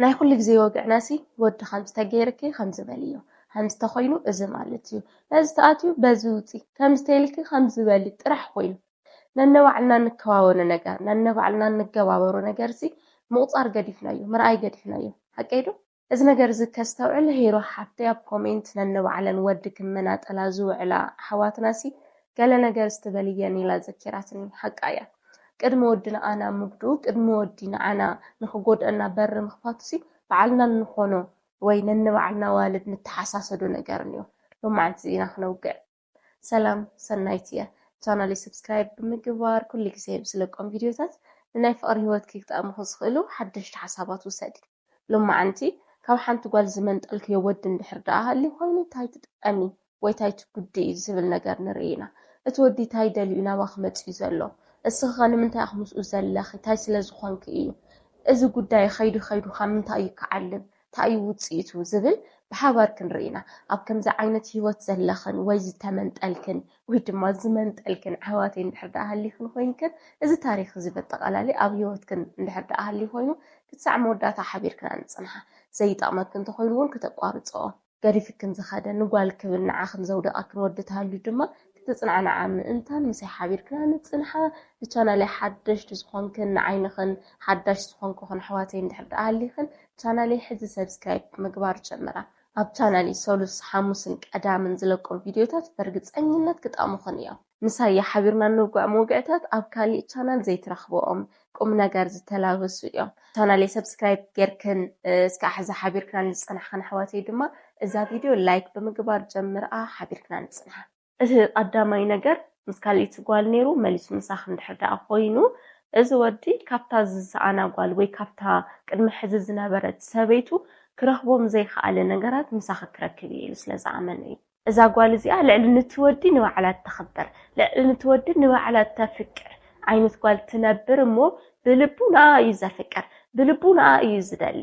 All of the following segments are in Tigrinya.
ናይ ኩሉ ግዜ ወግዕናሲ ወዲ ከምዚ ተገይርኪ ከምዚ በልዮ፣ ከምዚ ተኾይኑ እዚ ማለት እዩ፣ በዚ ተኣትዩ በዚ ውፂ፣ ከምዚ ተይልኪ ከምዚ በሊ ጥራሕ ኮይኑ ነነባዕልና እንከዋወኖ ነገር፣ ነነባዕልና እንገባበሮ ነገርሲ ምቑፃር ገዲፍናዮ፣ ምርኣይ ገዲፍናዮ። ሓቀይ ዶ? እዚ ነገር እዚ ከስተውዕል ሄሮ ሓፍተይ ኣብ ኮሜንት ነነባዕለን ወዲ ክመናጠላ ዝውዕላ ኣሕዋትናሲ ገለ ነገር ስትበልየን ኢላ ዘኪራትኒ። ሓቃ እያ። ቅድሚ ወዲ ንዓና ምግዱ፣ ቅድሚ ወዲ ንዓና ንኽጎድአና በሪ ምኽፋቱሲ ባዕልና እንኾኖ ወይ ነንባዕልና ዋልድ ንተሓሳሰዶ ነገር እንዮ። ሎማዓንቲ ኢና ክነውግዕ። ሰላም ሰናይት እየ። ቻናለይ ሰብስክራይብ ብምግባር ኩሉ ግዜ ብዝለቆም ቪድዮታት ንናይ ፍቕሪ ህይወትኪ ክጠቕምኹ ዝኽእሉ ሓደሽቲ ሓሳባት ውሰዲ። ሎማዓንቲ ካብ ሓንቲ ጓል ዝመንጠልክዮ ወዲ እንድሕር ደኣ ሃልዩ ኮይኑ እንታይ ትጥቀሚ ወይ እንታይ ትጉዲ እዩ ዝብል ነገር ንርኢ ኢና። እቲ ወዲ እንታይ ደልዩ ናባኺ መፂኡ ዘሎ? እስኺ ኸ ንምንታይ ኢኺ ምስኡ ዘለኺ? እንታይ ስለ ዝኾንኪ እዩ? እዚ ጉዳይ ኸይዱ ኸይዱ ካብ ምንታይ እዩ ክዓልብ? እንታይ እዩ ውፅኢቱ ዝብል ብሓባር ክንርኢ ኢና። ኣብ ከምዚ ዓይነት ህይወት ዘለኽን ወይ ዝተመንጠልክን ወይ ድማ ዝመንጠልክን ኣሕዋተይ እንድሕር ደኣ ሃሊኽን ኮይንክን፣ እዚ ታሪኽ እዚ በጠቓላሊ ኣብ ህይወትክን እንድሕር ደኣ ሃልዩ ኮይኑ ክሳዕ መወዳእታ ሓቢርክና ንፅንሓ። ዘይጠቕመኪ እንተኾይኑ እውን ክተቋርፅኦ፣ ገዲፍክን ዝኸደ ንጓል ክብል ንዓኽን ዘውደቐክን ወዲ ተሃልዩ ድማ ክትፅንዓ ንዓ ምእንታን ምሳይ ሓቢርክና ንፅንሓ። ንቻናለይ ሓደሽቲ ዝኾንክን ንዓይንኽን ሓዳሽ ዝኾንኩኽን ኣሕዋተይ እንድሕር ደኣ ሃሊኽን ቻናለይ ሕዚ ሰብስክራይብ ምግባር ጀምራ። ኣብ ቻናለይ ሰሉስ፣ ሓሙስን ቀዳምን ዝለቆም ቪድዮታት በርግፀኝነት ክጠቕሙኽን እዮም። ምሳይ ሓቢርና እንውግዖም መውግዕታት ኣብ ካሊእ ቻናል ዘይትረኽብኦም ቁም ነገር ዝተላበሱ እዮም። ቻናለይ ሰብስክራይብ ጌርክን እስካዕ ሕዚ ሓቢርክና ዝፀናሕክን ኣሕዋተይ ድማ እዛ ቪድዮ ላይክ ብምግባር ጀምርኣ፣ ሓቢርክና ንፅንሓ። እቲ ቀዳማይ ነገር ምስ ካልኣይቲ ጓል ነይሩ መሊሱ ምሳኺ እንድሕር ደኣ ኮይኑ፣ እዚ ወዲ ካብታ ዝሰኣና ጓል ወይ ካብታ ቅድሚ ሕዚ ዝነበረት ሰበይቱ ክረኽቦም ዘይከኣለ ነገራት ምሳኺ ክረክብ እየ ኢሉ ስለ ዝኣመነ እዩ። እዛ ጓል እዚኣ ልዕሊ ንቲ ወዲ ንባዕላ እተኽብር፣ ልዕሊ ንቲ ወዲ ንባዕላ እተፍቅር ዓይነት ጓል ትነብር እሞ ብልቡ ንኣ እዩ ዘፍቅር፣ ብልቡ ንኣ እዩ ዝደሊ።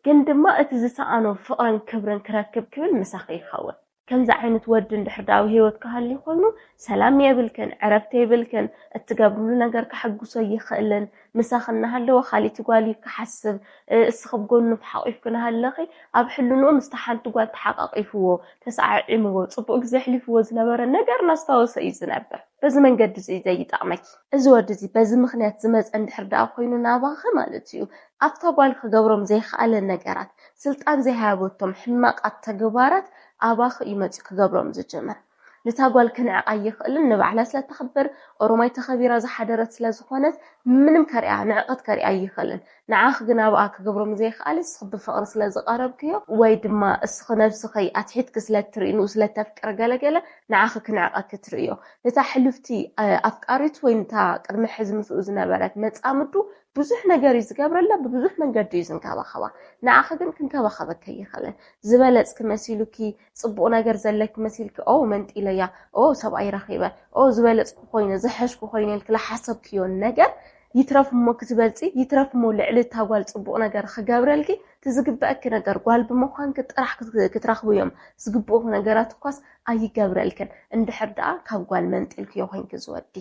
ግን ድማ እቲ ዝሰኣኖ ፍቕርን ክብርን ክረክብ ክብል ምሳኺ ይኸውን። ከምዚ ዓይነት ወዲ እንድሕር ደኣ ኣብ ህይወት ክሃሊ ኮይኑ ሰላም የብልክን፣ ዕረፍቲ የብልክን፣ እትገብርሉ ነገር ከሐጉሶ ይኽእልን፣ ምሳኺ እናሃለወ ካልእቲ ጓል እዩ ክሓስብ፣ እ፣ እስኺ ብጎኑ ሓቂፍኪ እናሃለኺ ኣብ ሕልንኡ ምስታ ሓንቲ ጓል ተሓቃቂፍዎ፣ ተሰዓዒምዎ፣ ጽቡቕ ግዜ ኣሕሊፍዎ ዝነበረ ነገር እናስታወሰ እዩ ዝነብር። በዚ መንገዲ እዚ እዩ ዘይጠቕመኪ። እዚ ወዲ እዚ በዚ ምኽንያት ዝመጸ እንድሕር ደኣ ኮይኑ ናባኺ ማለት እዩ፣ ኣብታ ጓል ክገብሮም ዘይከኣለ ነገራት፣ ስልጣን ዘይሃበቶም ሕማቃት ተግባራት ኣባኺ እዩ መጺኡ ክገብሮም ዝጅምር። ነታ ጓል ክንዕቃ ኣይኽእልን፣ ንባዕላ ስለ ተኽብር፣ ኦሮማይ ተኸቢራ ዝሓደረት ስለ ዝኾነት፣ ምንም ከሪኣ፣ ንዕቀት ከሪኣ ኣይኽእልን። ንዓኺ ግን ኣብኣ ክገብሮም ዘይከኣለ፣ እስኺ ብፍቕሪ ስለ ዝቐረብክዮ፣ ወይ ድማ እስኺ ነብስኺ ኣትሒትኪ ስለ እትርኢ፣ ንኡ ስለ ተፍቅሪ ገለገለ፣ ንዓኺ ክንዕቀኪ ትርእዮ። ነታ ሕልፍቲ፣ እ፣ ኣፍቃሪት ወይ ነታ ቅድሚ ሕዚ ምስኡ ዝነበረት መጻምዱ ብዙሕ ነገር እዩ ዝገብረላ፣ ብብዙሕ መንገዲ እዩ ዝንከባኸባ። ንዓኺ ግን ክንከባኸበኪ ኣይኽእልን። ዝበለጽኪ መሲሉኪ፣ ጽቡቕ ነገር ዘለኪ መሲልኪ፣ ኦ መንጢለያ፣ ኦ ሰብኣይ ረኺበ፣ ኦ ዝበለጽኩ ኮይነ፣ ዝሐሽኩ ኮይነ ኢልኪ ዝሓሰብክዮ ነገር ይትረፍ እሞ ክትበልጺ፣ ይትረፍ እሞ ልዕሊ እታ ጓል ጽቡቕ ነገር ክገብረልኪ፣ እቲ ዝግበአኪ ነገር ጓል ብምዃንኪ ጥራሕ ክት-፣ ክትረኽብዮም ዝግብኡኺ ነገራት እኳስ ኣይገብረልክን። እንድሕር ደኣ ካብ ጓል መንጢልክዮ ኮይንኪ ዝወዲ።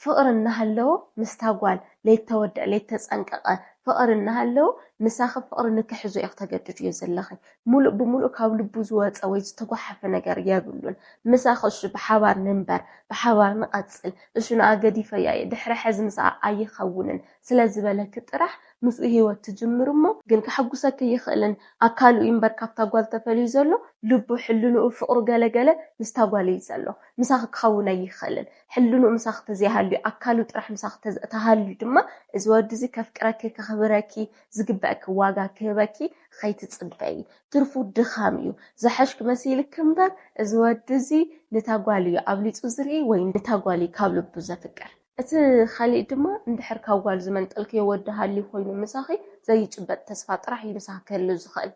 ፍቕሪ እናሃለዎ ምስታ ጓል ለይተወድአ ለይተጸንቀቐ ፍቕሪ እናሃለዎ ምሳኺ ፍቕሪ ንክሕዞ ኢኺ ተገድድዮ ዘለኺ። ሙሉእ ብሙሉእ ካብ ልቡ ዝወጸ ወይ ዝተጓሓፈ ነገር የብሉን። ምሳኺ እሺ ብሓባር ንንበር፣ ብሓባር ንቐጽል፣ እሺ ንኣ ገዲፈያ እየ፣ ድሕሪ ሕዚ ምስኣ ኣይኸውንን ስለ ዝበለኪ ጥራሕ ምስኡ ህይወት ትጅምሪ እሞ ግን ከሐጉሰኪ ኣይኽእልን። ኣካሉ እዩ እምበር ካብታ ጓል ተፈልዩ ዘሎ፣ ልቡ፣ ሕልንኡ፣ ፍቕሩ ገለገለ ምስታ ጓል እዩ ዘሎ። ምሳኺ ክኸውን ኣይኽእልን። ሕልንኡ ምሳኺ ተዘይሃልዩ፣ ኣካሉ ጥራሕ ምሳኺ ተዝ-፣ ተሃልዩ ድማ እዚ ወዲ እዚ ከፍቅረኪ፣ ከኽብረኪ፣ ዝግበአኪ ዋጋ ክህበኪ ኸይትጽበዪ። ትርፉ ድኻም እዩ። ዝሐሽኪ መሲልኪ እምበር እዚ ወዲ እዚ ነታ ጓል እዩ ኣብሊጹ ዝርኢ ወይ ነታ ጓል እዩ ካብ ልቡ ዘፍቅር። እቲ ኻሊእ ድማ እንድሕር ካብ ጓል ዝመንጠልክዮ ወዲ ሃልዩ ኮይኑ ምሳኺ ዘይጭበጥ ተስፋ ጥራሕ እዩ ምሳኺ ክህሉ ዝኽእል።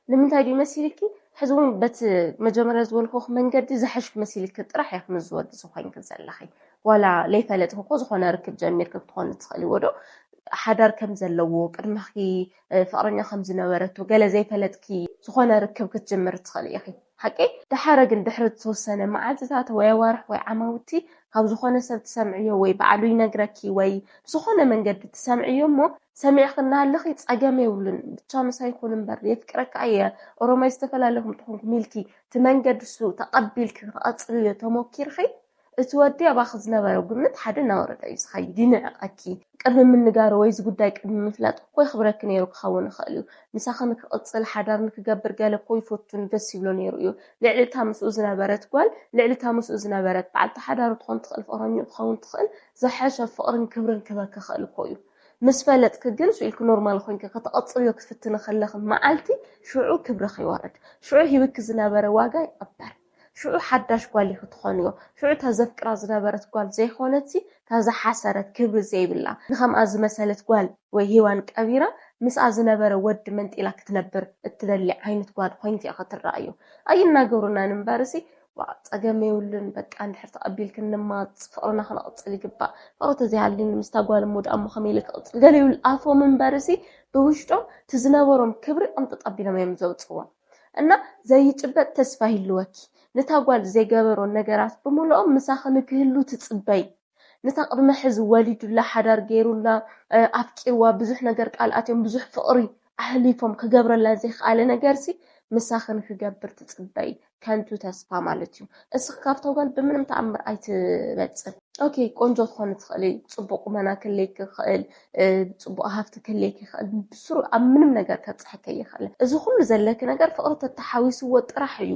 ንምንታይ ድዩ መሲልኪ? ሕዚ እውን በቲ መጀመርያ ዝበልኩኺ መንገዲ ዝሐሽኪ መሲልኪ ጥራሕ ኢኺ ምስ ዝወዲ ዝኾንኪ ዘለኺ። ዋላ ለይፈለጥኪ እኮ ዝኾነ ርክብ ጀሚርኪ ክትኾኒ ትኽእሊ። ወዶ ሓዳር ከም ዘለዎ፣ ቅድመኺ፣ እ፣ ፍቕረኛ ከም ዝነበረቶ ገለ ዘይፈለጥኪ ዝኾነ ርክብ ክትጅምሪ ትኽእሊ ኢኺ። ሓቂ? ደሓረ ግን ድሕሪ ዝተወሰነ መዓልትታት ወይ ኣዋርሕ ወይ ዓማውቲ ካብ ዝኾነ ሰብ ትሰምዕዮ ወይ ባዕሉ ይነግረኪ ወይ ብዝኾነ መንገዲ ትሰምዕዮ እሞ ሰሚዕኺ እናሃለኺ ጸገም የብሉን፣ ብቻ ምሳይ ኩን እምበር የፍቅረካ እየ፣ ኦሮማይ ዝተፈላለኹም ትኾንኩም ኢልኪ እቲ መንገዲ እሱ ተቐቢልኪ ክትቐጽልዮ ተሞኪርኺ፣ እቲ ወዲ ኣባኺ ዝነበረ ግምት ሓደ እናወረደ እዩ ዝኸይድ፣ ይንዕቐኪ። ቅድሚ ምንጋሩ ወይ እዚ ጉዳይ ቅድሚ ምፍላጥ እኮ የኽብረኪ ነይሩ ክኸውን ይኽእል እዩ። ምሳኺ ንክቕጽል፣ ሓዳር ንክገብር ገለ እኮ ይፈቱን ደስ ይብሎ ነይሩ እዩ። ልዕሊ እታ ምስኡ ዝነበረት ጓል፣ ልዕሊ እታ ምስኡ ዝነበረት በዓልቲ ሓዳሩ ትኾን ትኽእል፣ ፍቕረኛኡ ትኸውን ትኽእል፣ ዝሐሸ ፍቕርን ክብርን ክበኪ ይኽእል እኮ እዩ። ምስ ፈለጥኪ ግን ስኢልኪ ኖርማል ኮይንኪ ክትቐጽልዮ ክትፍትኒ ከለኺ መዓልቲ ሽዑ ክብርኺ ይወርድ። ሽዑ ሂብኪ ዝነበረ ዋጋ ይቕበር። ሽዑ ሓዳሽ ጓል ኢኺ ትኾንዮ። ሽዑ እታ ዘፍቅራ ዝነበረት ጓል ዘይኮነትሲ እታ ዝሓሰረት ክብሪ ዘይብላ ንኸምኣ ዝመሰለት ጓል ወይ ሄዋን ቀቢራ ምስኣ ዝነበረ ወዲ መንጢላ ክትነብር እትደሊ ዓይነት ጓል ኮይንቲ ኢኺ ትረኣዮ። ኣይናገሩናን እምበርሲ ዋ ጸገም የብሉን በቃ እንድሕር ተቐቢልክንማ ፍቕርና ክነቕጽል ይግባእ። ፍቕሪ ተዘይሃልዩኒ ምስታ ጓል እሞ ደኣ እሞ ከመይ ኢለ ክቕጽል ገለ ይብል ኣፎም እምበርሲ ብውሽጦም እቲ ዝነበሮም ክብሪ ቅንጥጥ ኣቢሎም እዮም ዘውፅዎ። እና ዘይጭበጥ ተስፋ ይህልወኪ። ነታ ጓል ዘይገበሮ ነገራት ብምልኦም ምሳኺ ንክህሉ ትፅበይ። ነታ ቅድሚ ሕዚ ወሊዱላ፣ ሓዳር ገይሩላ፣ ኣፍቂርዋ፣ ብዙሕ ነገር ቃል ኣትዮም፣ ብዙሕ ፍቕሪ ኣሕሊፎም ክገብረላ ዘይከኣለ ነገርሲ ምሳኺ ንክገብር ትፅበይ። ከንቱ ተስፋ ማለት እዩ። እስኺ ካብታ ጓል ብምንም ተኣምር ኣይትበፅን። ኦኬ ቆንጆ ትኾኒ ትኽእሊ፣ ፅቡቕ ቁመና ክህልየኪ ይኽእል፣ ፅቡቕ ሃፍቲ ክህልየኪ ይኽእል፣ ብስሩ ኣብ ምንም ነገር ከብፅሐኪ ኣይኽእልን። እዚ ኩሉ ዘለኪ ነገር ፍቕሪ ተተሓዊስዎ ጥራሕ እዩ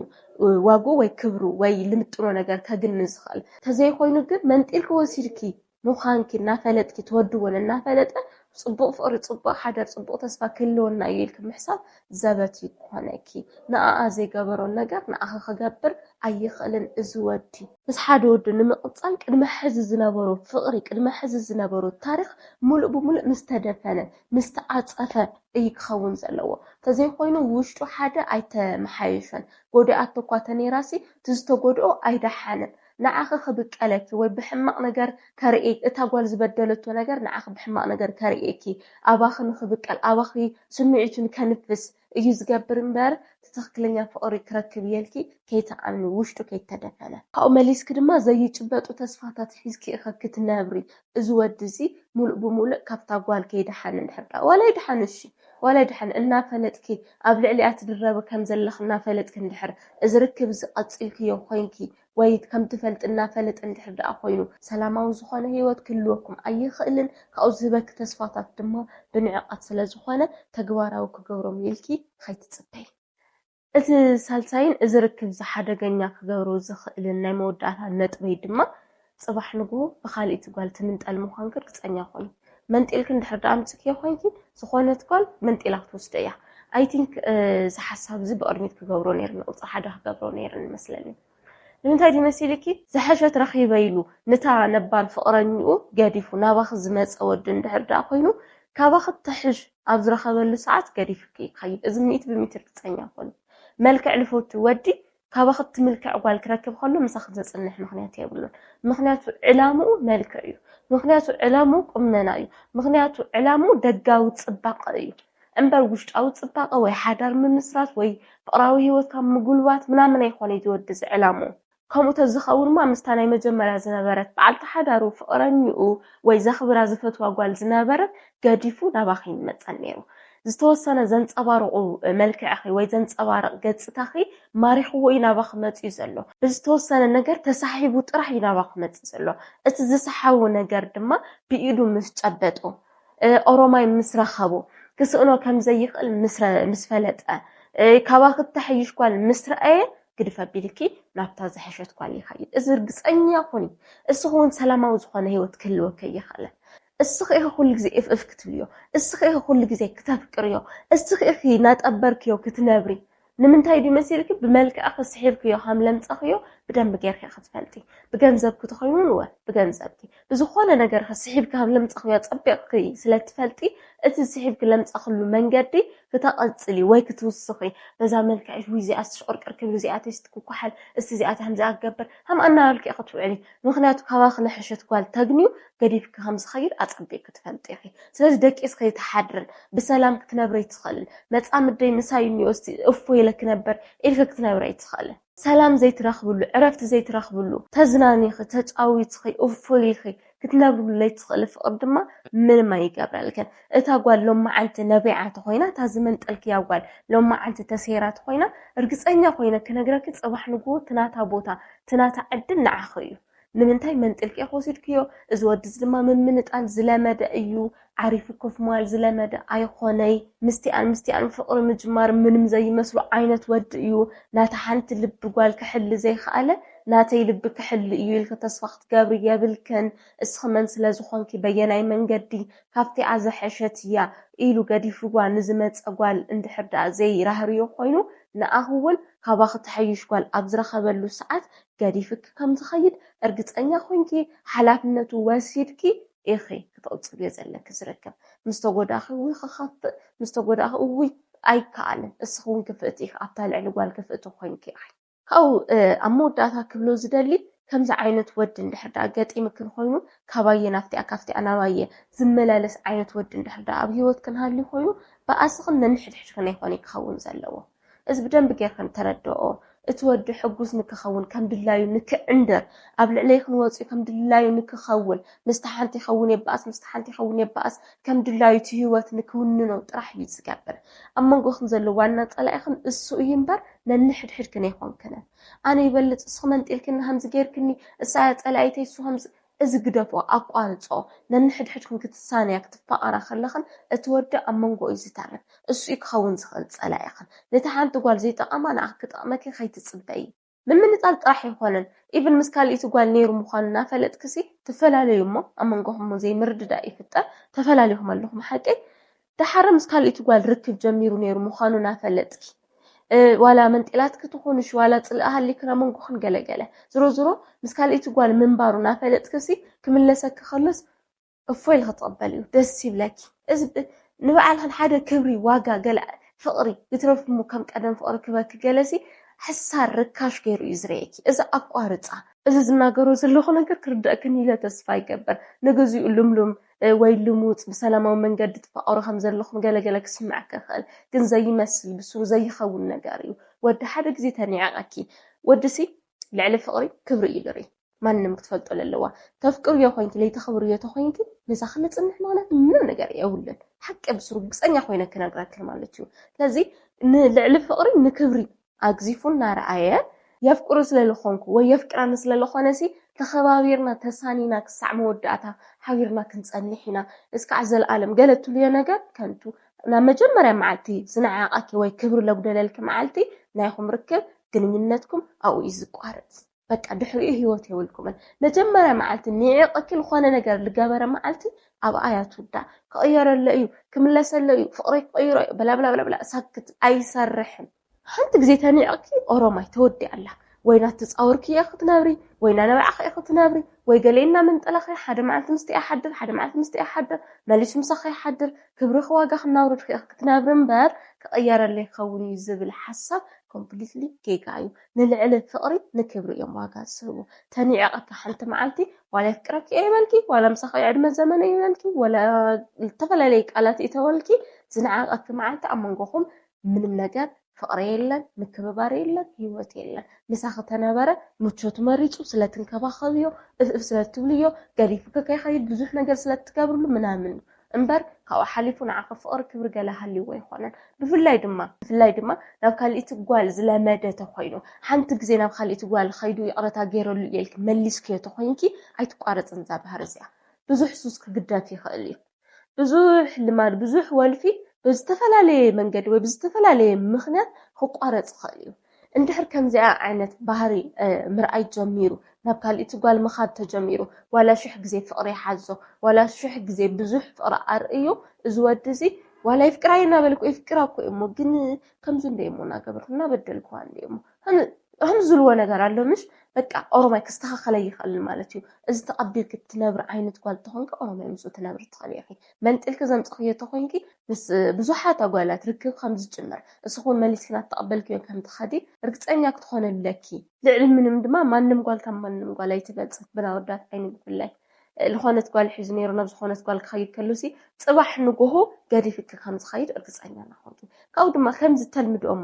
ዋግኡ ወይ ክብሩ ወይ ልምጥኖ ነገር ከግኒ ዝኽእል። ተዘይኮይኑ ግን መንጢልኪ ወሲድኪ ምዃንኪ እናፈለጥኪ ትወድዎን እናፈለጠ ፅቡቕ ፍቕሪ፣ ፅቡቕ ሓዳር፣ ፅቡቕ ተስፋ ክህልወና እዩ ኢልኪ ምሕሳብ ዘበት እዩ ክኾነኪ። ንኣኣ ዘይገበሮ ነገር ንኣኺ ክገብር ኣይኽእልን እዚ ወዲ። ምስ ሓደ ወዲ ንምቕፃል ቅድሚ ሕዚ ዝነበሮ ፍቕሪ፣ ቅድሚ ሕዚ ዝነበሮ ታሪኽ ሙሉእ ብሙሉእ ምስ ተደፈነ፣ ምስ ተዓፀፈ እዩ ክኸውን ዘለዎ። ተዘይኮይኑ ውሽጡ ሓደ ኣይተመሓየሸን። ጎዲኣቶ እኳ ተነይራሲ እቲ ዝተጎድኦ ኣይደሓንን። ንዓኺ ክብቀለኪ ወይ ብሕማቕ ነገር ከርእየኪ፣ እታ ጓል ዝበደለቶ ነገር ንዓኺ ብሕማቕ ነገር ከርእየኪ፣ ኣባኺ ንኽብቀል፣ ኣባኺ ስምዒቱ ንከንፍስ እዩ ዝገብር እምበር፣ እቲ ትኽክለኛ ፍቕሪ ክረክብ እየ ኢልኪ ከይትኣምኒ፣ ውሽጡ ከይተደፈነ። ካብኡ መሊስኪ ድማ ዘይጭበጡ ተስፋታት ሒዝኪ ኢኺ ክትነብሪ። እዚ ወዲ እዚ ሙሉእ ብሙሉእ ካብታ ጓል ከይደሓነ እንድሕር ደኣ፣ ዋላ ይድሓን፣ እሺ፣ ዋላ ይድሓን፣ እናፈለጥኪ ኣብ ልዕሊኣ ትድረቢ ከም ዘለኺ እናፈለጥኪ እንድሕር እዚ ርክብ እዚ ቀጺልክዮ ኮይንኪ፣ ወይ ከም ትፈልጢ እናፈለጠ እንድሕር ደኣ ኮይኑ፣ ሰላማዊ ዝኾነ ህይወት ክህልወኩም ኣይኽእልን። ካብኡ ዝህበኪ ተስፋታት ድማ ብንዕቀት ስለ ዝኾነ፣ ተግባራዊ ክገብሮም ኢልኪ ኸይትጽበዪ። እቲ ሳልሳይን እዚ ርክብ እዚ ሓደገኛ ክገብሮ ዝኽእልን ናይ መወዳእታ ነጥበይ ድማ፣ ጽባሕ ንግሆ ብኻልእቲ ጓል ትምንጠል ምዃንኪ ርግጸኛ ኩኒ። መንጢልኪ እንድሕር ደኣ ኣምጺእክዮ ኮይንኪ፣ ዝኾነት ጓል መንጢላ ክትወስዶ እያ። I think፣ እ፣ እዚ ሓሳብ እዚ ብቕድሚት ክገብሮ ነይሩኒ፣ ቁጽሪ ሓደ ክገብሮ ነይሩኒ ይመስለኒ። ንምንታይ ድዩ መሲልኪ? ዝሐሸት ረኺበ ኢሉ ነታ ነባር ፍቕረኝኡ ገዲፉ ናባኺ ዝመጸ ወዲ እንድሕር ደኣ ኮይኑ፣ ካባኺ እትሕሽ ኣብ ዝረኸበሉ ሰዓት ገዲፉኪ ይኸይድ። እዚ ሚእቲ ብሚእቲ ርግጸኛ ኩኒ። መልክዕ ልፈቱ ወዲ ካባኺ እትምልክዕ ጓል ክረክብ ከሎ ምሳኺ ዘጽንሕ ምኽንያት የብሉን። ምኽንያቱ ዕላምኡ መልክዕ እዩ። ምኽንያቱ ዕላምኡ ቁመና እዩ። ምኽንያቱ ዕላምኡ ደጋዊ ጽባቐ እዩ። እምበር ውሽጣዊ ጽባቐ ወይ ሓዳር ምምስራት ወይ ፍቕራዊ ህይወትካ ምጉልባት ምናምን ኣይኮነ እዚ ወዲ እዚ ዕላምኡ። ከምኡ ተዝኸውን እማ ምስታ ናይ መጀመርያ ዝነበረት በዓልቲ ሓዳሩ፣ ፍቕረኝኡ ወይ ዘኽብራ ዝፈትዋ ጓል ዝነበረት ገዲፉ ናባኺ ይመጸን ነይሩ። ዝተወሰነ ዘንጸባርቑ መልክዕኺ ወይ ዘንጸባርቕ ገጽታኺ ማሪኽዎ እዩ ናባኺ መጺኡ ዘሎ። ብዝተወሰነ ነገር ተሳሒቡ ጥራሕ እዩ ናባኺ መጺኡ ዘሎ። እቲ ዝሰሓቦ ነገር ድማ ብኢዱ ምስ ጨበጦ፣ እ፣ ኦሮማይ ምስ ረኸቦ፣ ክስእኖ ከም ዘይኽእል ምስ ረ-፣ ምስ ፈለጠ፣ እ፣ ካባኺ እተሐይሽ ጓል ምስ ረኣየ፣ ግድፍ ኣቢልኪ ናብታ ዝሐሸት ጓል ይኸይድ። እዚ ርግጸኛ ኩኒ። እስኺ እውን ሰላማዊ ዝኾነ ህይወት ክህልወኪ ኣይኽእልን። እስኺ ኢኺ ኩሉ ግዜ እፍ እፍ ክትብልዮ፣ እስኺ ኢኺ ኩሉ ግዜ ክተፍቅርዮ፣ እስኺ ኢኺ እናጠበርክዮ ክትነብሪ። ንምንታይ ድዩ መሲልኪ? ብመልክዕኺ ስሒብክዮ ከም ለምጸኽዮ ብደንቢ ጌርኪ ኢኺ ትፈልጢ። ብገንዘብኪ ተኾይኑ እውን እወ፣ ብገንዘብኪ። ብዝኾነ ነገርኺ ስሒብኪ ከም ለምጸኽዮ ኣጸቢቕኪ ስለ ትፈልጢ፣ እቲ ስሒብኪ ለምጸኽሉ መንገዲ ክተቐጽሊ ወይ ክትውስኺ፣ በዛ መልክዕሽ፣ ውይ፣ እዚኣስ ትሽቆርቅር ክብል፣ እዚኣተስ ትኩኳሓል፣ እስቲ እዚኣተ ከምዚኣ ክገብር፣ ከም ኣናበልኪ ኢኺ ትውዕሊ። ምኽንያቱ፣ ካባኺ ዝሐሸት ጓል ተግንዩ ገዲፍኪ ከም ዝኸይድ ኣጸቢቕኪ ትፈልጢ ኢኺ። ስለዚ ደቂስኪ ኣይትሓድርን፣ ብሰላም ክትነብሪ ኣይትኽእልን። መጻምደይ ምሳይ እኒኦ፣ እስቲ እፎይ ኢለ ክነብር ኢልኪ ክትነብሪ ኣይትኽእልን። ሰላም ዘይትረኽብሉ፣ ዕረፍቲ ዘይትረኽብሉ፣ ተዝናኒኺ፣ ተጫዊትኺ፣ እፎይ ኢልኪ ክትነብርሉ ለይትኽእሊ ፍቕሪ ድማ ምንም ኣይገብረልክን። እታ ጓል ሎም መዓልቲ ነቢዓ ተኾይና፣ እታ ዝመንጠልክያ ጓል ሎም መዓልቲ ተሰይራ ተኾይና፣ እርግፀኛ ኮይነ ክነግረኪ፣ ፅባሕ ንግሆ ትናታ ቦታ ትናታ ዕድል ንዓኺ እዩ። ንምንታይ መንጢልኪ ኢኺ ወሲድክዮ? እዚ ወዲ እዚ ድማ ምምንጣል ዝለመደ እዩ። ዓሪፉ ኮፍ ምባል ዝለመደ ኣይኾነይ። ምስቲኣን ምስቲኣን ፍቕሪ ምጅማር ምንም ዘይመስሉ ዓይነት ወዲ እዩ። ናታ ሓንቲ ልቢ ጓል ክሕሊ ዘይኸኣለ ናተይ ልቢ ክሕሊ እዩ ኢልኪ ተስፋ ክትገብሪ የብልክን። እስኺ መን ስለ ዝኾንኪ በየናይ መንገዲ ካብቲኣ ዝሐሸት እያ ኢሉ ገዲፍዋ ንዝመፀ ጓል እንድሕር ደኣ ዘይራህርዮ ኮይኑ ንኣኺ እውን ካባኺ ትሐይሽ ጓል ኣብ ዝረኸበሉ ሰዓት ገዲፍኪ ከም ዝኸይድ እርግፀኛ ኮይንኪ ሓላፍነቱ ወሲድኪ ኢኺ ክትቕፅልዮ ዘለኪ ዝርከብ። ምስ ተጎዳእኺ እውይ ክኸፍእ፣ ምስ ተጎዳእኺ እውይ ኣይከኣልን። እስኺ እውን ክፍእቲ ኢኺ፣ ኣብታ ልዕሊ ጓል ክፍእቲ ኮይንኪ ኢኺ። ካብኡ ኣብ መወዳእታ ክብሎ ዝደሊ ከምዚ ዓይነት ወዲ እንድሕር ደኣ ገጢምክን ኮይኑ ካባየ ናብቲኣ ካብቲኣ ናባየ ዝመላለስ ዓይነት ወዲ እንድሕር ደኣ ኣብ ህይወትክን ሃልዩ ኮይኑ ብኣስኽን ነንሕድሕድክን ኣይኮነ ክኸውን ዘለዎ። እዚ ብደንቢ ጌርክን ተረድኦ። እቲ ወዲ ሕጉስ ንክኸውን ከም ድላዩ ንክዕንድር ኣብ ልዕለይ ክንወፅኡ ከም ድላዩ ንክኸውን ምስቲ ሓንቲ ይኸውን የባኣስ ምስቲ ሓንቲ ይኸውን የባኣስ ከም ድላዩ እቲ ህይወት ንክውንኖ ጥራሕ እዩ ዝገብር። ኣብ መንጎኽን ዘሎ ዋና ፀላኢኽን እሱ እዩ እምበር ነንሕድሕድክን ኣይኮንክንን። ኣነ ይበልፅ እስኹ መንጢልክኒ ከምዚ ጌርክኒ እሳ እያ ፀላኢተይ እሱ ከምዚ እዚ ግደፎ ኣቋርፆ። ነንሕድሕድክን ክትሳነያ ክትፋቐራ ከለኽን እቲ ወዲ ኣብ መንጎ እዩ ዝተርፍ። እሱ እዩ ክኸውን ዝኽእል ፀላኢኽን። ነቲ ሓንቲ ጓል ዘይጠቐማ ንኣኽ ክጠቕመኪ ከይትፅበዪ። ምምንጣል ጥራሕ ኣይኮነን ኢቭን ምስ ካልኢቲ ጓል ነይሩ ምዃኑ እናፈለጥክሲ ትፈላለዩ እሞ ኣብ መንጎኹም ዘይምርድዳእ ይፍጠር። ተፈላለይኹም ኣለኹም ሓቀይ። ደሓረ ምስ ካልኢቲ ጓል ርክብ ጀሚሩ ነይሩ ምዃኑ እናፈለጥኪ ዋላ መንጢላትኪ ትኹንሽ ዋላ ፅልኢ ሃሊክን ኣብ መንጎኽን ገለገለ ዝሮ ዝሮ ምስ ካልኢቲ ጓል ምንባሩ እናፈለጥክሲ ክምለሰኪ ከሎስ እፎ ኢልኪ ትቕበልዩ ደስ ይብለኪ። እዚ ንባዕልኽን ሓደ ክብሪ ዋጋ ገለ ፍቕሪ ይትረፍሞ ከም ቀደም ፍቕሪ ክበኪ ገለሲ ሕሳር ርካሽ ገይሩ እዩ ዝርእየኪ። እዚ ኣቋርፃ። እዚ ዝናገሮ ዘለኹ ነገር ክርደእክን ኢለ ተስፋ ይገብር። ንግዚኡ ልምሉም ወይ ልሙፅ ብሰላማዊ መንገዲ ትፋቐሩ ከም ዘለኹም ገለገለ ክስምዐኪ ይኽእል፣ ግን ዘይመስል ብስሩ ዘይኸውን ነገር እዩ። ወዲ ሓደ ግዜ ተኒዕቐኪ። ወድሲ ልዕሊ ፍቕሪ ክብሪ እዩ ዝርኢ። ማንም ክትፈልጦ ለለዋ። ተፍቅርዮ ኮይንኪ ለይተኽብርዮ ተኮይንኪ ምሳኺ ንፅንሕ ምኽንያት ምንም ነገር የብሉን። ሓቂ ብስሩ ግፀኛ ኮይነ ክነግረክን ማለት እዩ። ስለዚ ንልዕሊ ፍቕሪ ንክብሪ ኣግዚፉ እናረኣየ የፍቅሩ ስለለኾንኩ ወይ የፍቅራኒ ስለለኾነ ሲ ተኸባቢርና ተሳኒና ክሳዕ መወዳእታ ሓቢርና ክንፀንሕ ኢና እስካዕ ዘለኣለም ገለ ትብልዮ ነገር ከንቱ። ናብ መጀመርያ መዓልቲ ዝነዓቐኪ ወይ ክብሪ ለጉደለልኪ መዓልቲ ናይኹም ርክብ ግንኙነትኩም ኣብኡ እዩ ዝቋረፅ። በቃ ድሕሪኡ ህይወት የብልኩምን። መጀመርያ መዓልቲ ኒዒቕኪ ዝኾነ ነገር ዝገበረ መዓልቲ ኣብኣ እያ ትውዳእ። ክቕየረሎ እዩ፣ ክምለሰሎ እዩ፣ ፍቕረይ ክቕይሮ እዩ፣ በላብላብላብላ ሳክት ኣይሰርሕን። ሓንቲ ግዜ ተኒዕኪ ኦሮማይ ተወዲኣ ኣላ። ወይ ናትፃወርኪ እየ ክትነብሪ ወይ ናነባዕኺ እየ ክትነብሪ ወይ ገለ እናመንጠለኸ ሓደ መዓልቲ ምስቲ እያ ሓድር ሓደ መዓልቲ ምስቲ እያ ሓድር መሊሱ ምሳኸ ይሓድር ክብርኺ ዋጋ ክናውርድኪ እየ ክትነብሪ እምበር ክቕየረለይ ክኸውን እዩ ዝብል ሓሳብ ኮምፕሊትሊ ጌጋ እዩ። ንልዕሊ ፍቕሪ ንክብሪ እዮም ዋጋ ዝህቡ። ተኒዕቐኪ ሓንቲ መዓልቲ ዋላ የፍቅረኪ እየ ይበልኪ ዋላ ምሳኸ ዕድመ ዘመነ ይበልኪ ዋላ ዝተፈላለየ ቃላት ይተወልኪ ዝነዓቐኪ መዓልቲ ኣብ መንጎኹም ምንም ነገር ፍቕሪ የለን፣ ምክብባር የለን፣ ህይወት የለን። ምሳኺ ተነበረ ምቾቱ መሪፁ ስለትንከባኸብዮ፣ እፍ እፍ ስለትብልዮ፣ ገዲፉኪ ከይኸይድ ብዙሕ ነገር ስለትገብርሉ ምናምን እዩ። እምበር ካብኡ ሓሊፉ ንዓኺ ፍቕሪ ክብሪ ገለ ሃልይዎ ኣይኮነን። ብፍላይ ድማ ብፍላይ ድማ ናብ ካልኢቲ ጓል ዝለመደ ተኾይኑ ሓንቲ ግዜ ናብ ካልኢቲ ጓል ኸይዱ ይቕረታ ገይረሉ እየ ኢልኪ መሊስክዮ ተኾይንኪ ኣይትቋረፅን እዛ ባህሪ እዚኣ። ብዙሕ ሱስ ክግደፍ ይኽእል እዩ። ብዙሕ ልማድ፣ ብዙሕ ወልፊ ብዝተፈላለየ መንገዲ ወይ ብዝተፈላለየ ምኽንያት ክቋረፅ ይኽእል እዩ። እንድሕር ከምዚኣ ዓይነት ባህሪ ምርኣይ ጀሚሩ ናብ ካልኢቲ ጓል ምኻድ ተጀሚሩ ዋላ ሽሕ ግዜ ፍቕሪ ይሓዞ ዋላ ሽሕ ግዜ ብዙሕ ፍቕሪ ኣርእዩ እዚ ወዲ እዚ ዋላ ይፍቅራይ እናበልኩ ይፍቅራ እኮ እሞ ግን ከምዚ እንደ እሞ እናገበርኩ እናበደልኩዋ እንደ እሞ ከም ዝልዎ ነገር ኣሎ ምሽ በቃ ኦሮማይ ክስተኻኸለ ይኽእል ማለት እዩ። እዚ ተቐቢልኪ ትነብሪ ዓይነት ጓል ተኾንኪ ኦሮማይ ምስኡ ትነብሪ ትኽእሊ ኢኺ። መንጢልኪ ዘምፅኽዮ ተኾይንኪ ምስ ብዙሓት ኣጓላት ርክብ ከም ዝጅምር እስኹን መሊስኪ ናብ ተቐበልክዮ ከም ትኸዲ ርግፀኛ ክትኾነ ኣለኪ። ልዕሊ ምንም ድማ ማንም ጓል ካብ ማንም ጓል ኣይትበልፅን ብናወዳት ዓይኒ ብፍላይ ዝኾነት ጓል ሒዙ ነይሩ ናብ ዝኾነት ጓል ክኸይድ ከሉሲ ፅባሕ ንጎሆ ገዲፍኪ ከም ዝኸይድ እርግፀኛ ናኾንኪ። ካብኡ ድማ ከምዚ ተልምድኦም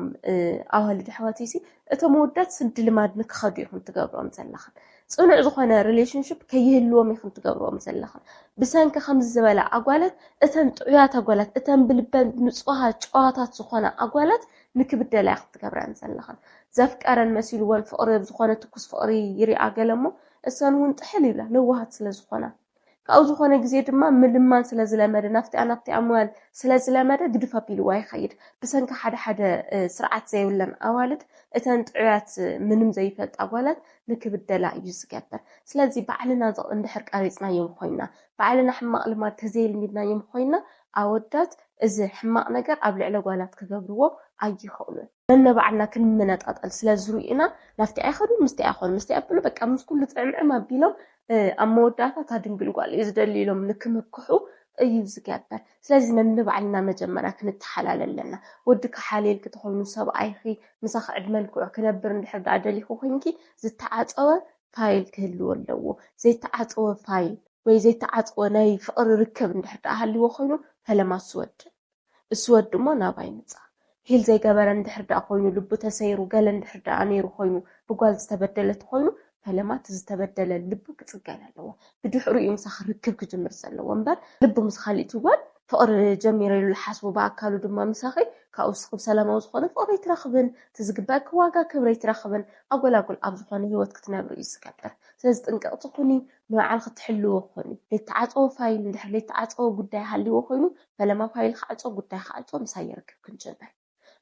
ኣዋልድ ኣሕዋተይሲ እቶም ኣወዳት ስዲ ልማድ ንክኸዱ ኢኹም ትገብርኦም ዘለኽን። ፅኑዕ ዝኾነ relationship ከይህልዎም ኢኽን ትገብርዎም ዘለኽን። ብሰንኪ ከምዚ ዝበላ ኣጓላት፣ እተን ጥዑያት ኣጓላት፣ እተን ብልበን ንፁሃት ጨዋታት ዝኾና ኣጓላት ንክብደላ ኢኽን ትገብረን ዘለኽን። ዘፍቀረን መሲልወን ፍቕሪ ኣብ ዝኾነ ትኩስ ፍቕሪ ይሪኣ ገለ እሞ፣ እሰን እውን ጥሕል ይብላ ለዋሃት ስለ ዝኾና። ካብኡ ዝኾነ ግዜ ድማ ምልማን ስለ ዝለመደ፣ ናብቲኣ ናብቲኣ ምባል ስለ ዝለመደ ግድፍ ኣቢልዋ ይኸይድ። ብሰንኪ ሓደ ሓደ ስርዓት ዘይብለን ኣዋልድ እተን ጥዑያት ምንም ዘይፈልጣ ጓላት ንክብደላ እዩ ዝገብር። ስለዚ ባዕልና እንድሕር ቀሪፅናዮም ኮይና፣ ባዕልና ሕማቕ ልማድ ተዘይልሚድናዮም ኮይና፣ ኣወዳት እዚ ሕማቕ ነገር ኣብ ልዕሊ ጓላት ክገብርዎ ኣይኽእሉን። ነንባዕልና ክንመነጣጠል ስለ ዝርእዩና ናብቲ ኣይኸዱ፣ ምስቲ ኣይኾኑ፣ ምስቲ ኣብሉ በቃ ምስ ኩሉ ጥዕምዕም ኣቢሎም ኣብ መወዳእታ እታ ድንግል ጓል እዩ ዝደሊ ኢሎም ንክምክሑ እዩ ዝገብር። ስለዚ ነንባዕልና መጀመርያ ክንተሓላለ ኣለና። ወዲ ክሓልየልኪ ተኾይኑ ሰብኣይኺ ምሳኺ ዕድመ ልክዑ ክነብር እንድሕር ደኣ ደሊኹ ኮይንኪ ዝተዓፀወ ፋይል ክህልዎ ኣለዎ። ዘይተዓፀወ ፋይል ወይ ዘይተዓፀወ ናይ ፍቕሪ ርክብ እንድሕር ደኣ ሃልዎ ኮይኑ ፈለማ ስወድ እሱ ወዲ እሞ ናባይ ምጻ። ሂል ዘይገበረ እንድሕር ደኣ ኮይኑ፣ ልቡ ተሰይሩ፣ ገለ እንድሕር ደኣ ነይሩ ኮይኑ፣ ብጓል ዝተበደለ ተኾይኑ፣ ፈለማ እቲ ዝተበደለ ልቡ ክጽገን ኣለዎ። ብድሕሩ እዩ ምሳኺ ርክብ ክጅምር ዘለዎ እምበር፣ ልቡ ምስ ካሊእቲ ጓል ፍቕሪ ጀሚረ ኢሉ ዝሓስቡ ብኣካሉ ድማ ምሳኺ ካብኡ ስኽብ ሰላማዊ ዝኾነ ፍቕሪ ኣይትረኽብን፣ እቲ ዝግበኣኪ ዋጋ ክብሪ ኣይትረኽብን፣ ኣጎል ኣጎል ኣብ ዝኾነ ህይወት ክትነብሪ እዩ ዝገብር። ስለዚ ጥንቅቕቲ ኩኒ፣ ንባዕልኺ ትሕልዎ ኩኒ። ዘይተዓጸወ ፋይል እንድሕር ዘይተዓጸወ ጉዳይ ሃልይዎ ኮይኑ፣ ፈለማ ፋይል ክዓጾ፣ ጉዳይ ክዓጾ ምሳይ ርክብ ክንጅምር።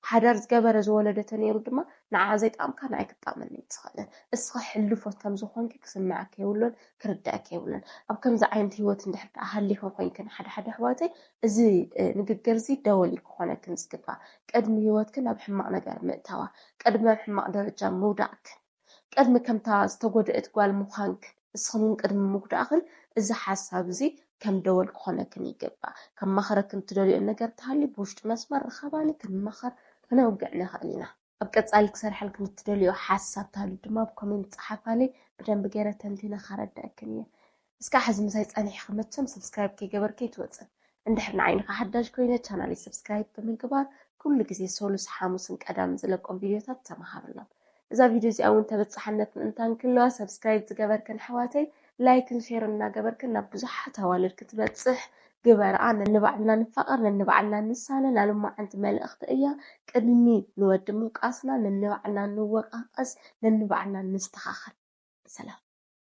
ሓዳር ዝገበረ ዝወለደ ተነይሩ ድማ ንዓ ዘይጠቕምካ ንዓይ ክጠቕመኒ ኣይትኽእልን። እስኺ ሕሉፎት ከም ዝኾንኪ ክስምዓኪ የብሉን፣ ክርዳእኪ የብሉን። ኣብ ከምዚ ዓይነት ህይወት እንድሕር ደኣ ሃሊኺ ኮይንክን ሓደ ሓደ ኣሕዋተይ፣ እዚ ንግግር እዚ ደወል እዩ ክኾነክን ዝግባእ። ቅድሚ ህይወትክን ናብ ሕማቕ ነገር ምእታዋ፣ ቅድሚ ናብ ሕማቕ ደረጃ ምውዳቕክን፣ ቅድሚ ከምታ ዝተጎድእት ጓል ምዃንክ እስኽን እውን ቅድሚ ምጉዳእኽን እዚ ሓሳብ እዚ ከም ደወል ክኾነክን ይግባእ። ከማኽረክን ትደልዮ ነገር ተሃልዩ ብውሽጢ መስመር ርኸባኒ ክንማኸር ክነውግዕ ንኽእል ኢና። ኣብ ቀጻሊ ክሰርሐልክን እትደልዮ ሓሳብ ተሃልዩ ድማ ብኮሜንት ጸሓፋለይ፣ ብደንቢ ገይረ ተንቲነ ከረድአክን እየ። እስካዕ ሕዚ ምሳይ ጸኒሕኪ መቸም ሰብስክራይብ ከይገበርኪ ኣይትወጽን። እንድሕር ንዓይንኻ ሓዳሽ ኮይነ ቻናለይ ሰብስክራይብ ብምግባር ኩሉ ግዜ ሰሉስ ሓሙስን ቀዳምን ዝለቆም ቪድዮታት ተመሃርሎም። እዛ ቪድዮ እዚኣ እውን ተበጻሕነት ምእንታን ክህልዋ ሰብስክራይብ ዝገበርክን ኣሕዋተይ ላይክን ሼርን እናገበርክን ናብ ብዙሓት ኣዋልድ ክትበጽሕ ግበርኣ። ነንባዕልና ንፋቐር፣ ነንባዕልና ንሳነ ናልማዓንቲ መልእኽቲ እያ። ቅድሚ ንወዲ ምውቃስና ነንባዕልና ንወቃቀስ፣ ነንባዕልና ንስተኻኸል። ሰላም።